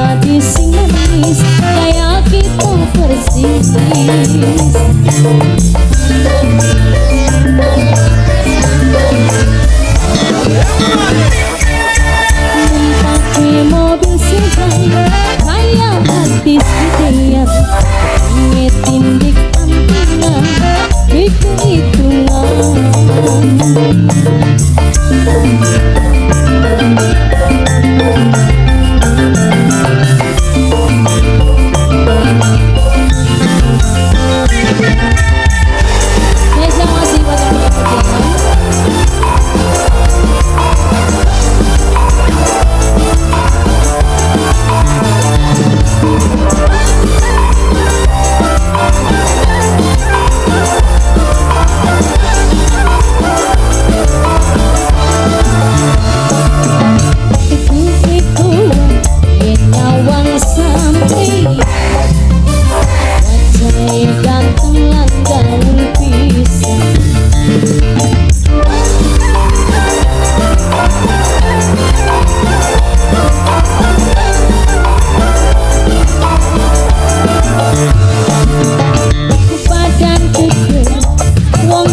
pribadi sing manis kayak kita persis. Numpake mobil sedan kayak artis gedean, ngetindik antingan bikin hitungan.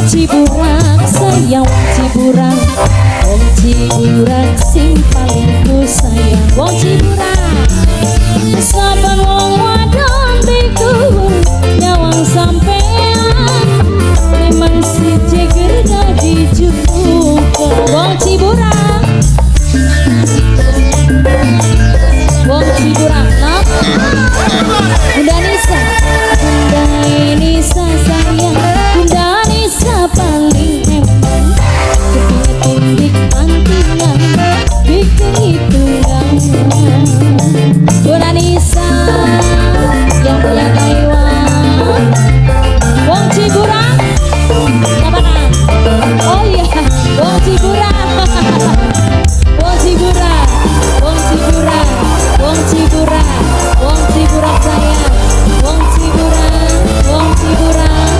Ciburang sayang, wong Ciburang, wong Ciburang sing paling ku sayang, wong Ciburang. Saben wong wadon iku nyawang sampean, memang si jeger dadi jupuka. Wong Ciburang, wong Ciburang, no? Bunda Nisa, Bunda Nisa sayang, Bunda Nisa paling emang, kepinget tindik antingan, bikin hitungan. Bunda Nisa yang punya Taiwan, wong Ciburang, kapanan? Oh iya, wong Ciburang, wong Ciburang, wong Ciburang, wong Ciburang, wong Ciburang sayang, wong Ciburang, wong Ciburang,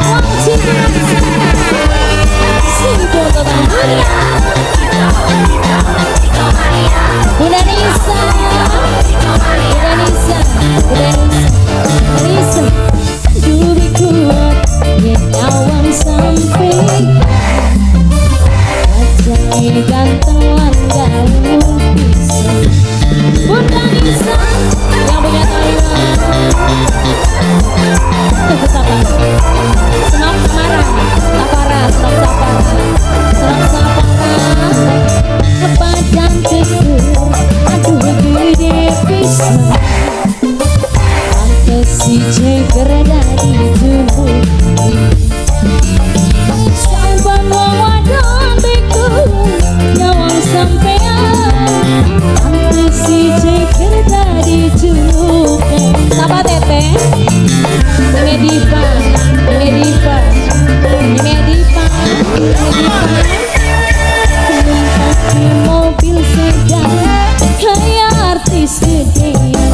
wong Ciburang sayang. Sing bontotan Bunda Nisa, Bunda Nisa, Bunda Nisa, Nisa. Duwi kuat yen nyawang sampeyan, wajahe ganteng lan gaul pisan. Bunda Nisa yang punya Taiwan. Senok Samara, Sapara, Senok Sapara, Senok Sapara. Kepadan kekur, aduh gede pisan. Pantes si jeger dadi jumbuh. Saben wong wadon iku nyawang sampean, pantes si jeger dadi jumbuh. Sapa teteh? Ini Diva, ini Diva, ini Diva, ini Diva. Numpake mobil sedan kayak artis gedean.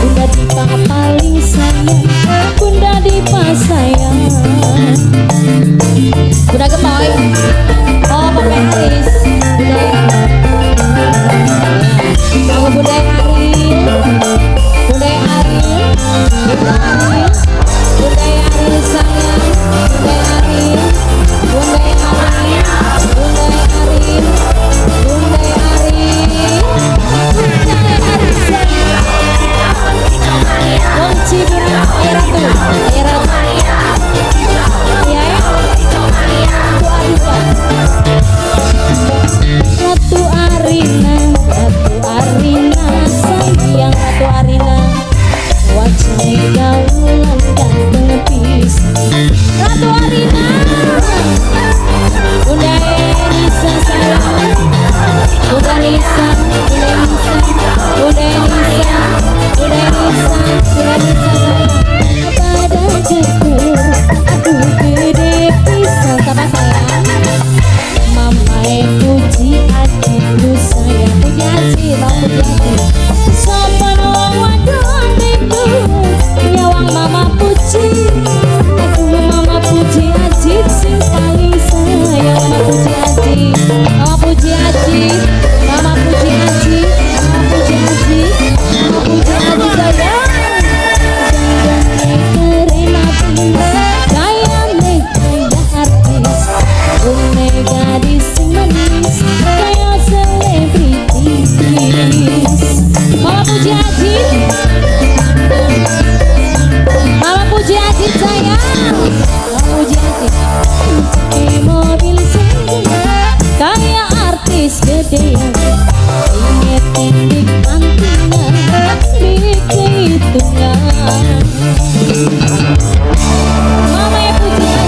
Bunda Diva paling sayang, Bunda Diva sayang. Bunda Gemoy, oh Pakai Aris, Bunda. Aku Bunda Ariel, Bunda Ariel, Bunda Ariel, Bunda Ariel sayang, Bunda Ariel, Bunda Ariel, Bunda Ariel, Bunda Ariel, Bunda Ariel sayang. Wong Ciburang, Ayah Ratu, Ayah Ratu, Ayah Ratu Arina, Ratu Arina sayang, Ratu Arina. Wajahnya gaul lan ganteng pisan. Ratu Arina, Bunda Nisa sayang, Bunda Nisa, Bunda Nisa, Bunda Nisa, Bunda Nisa, Bunda Nisa sayang. Pada jegur, aduh gede pisan. Siapa sayang? Mamae puji adikku sayang, puji aji, tau puji aji. Sopan wong Inget pantingan, hitungan. Mama ya, pujian.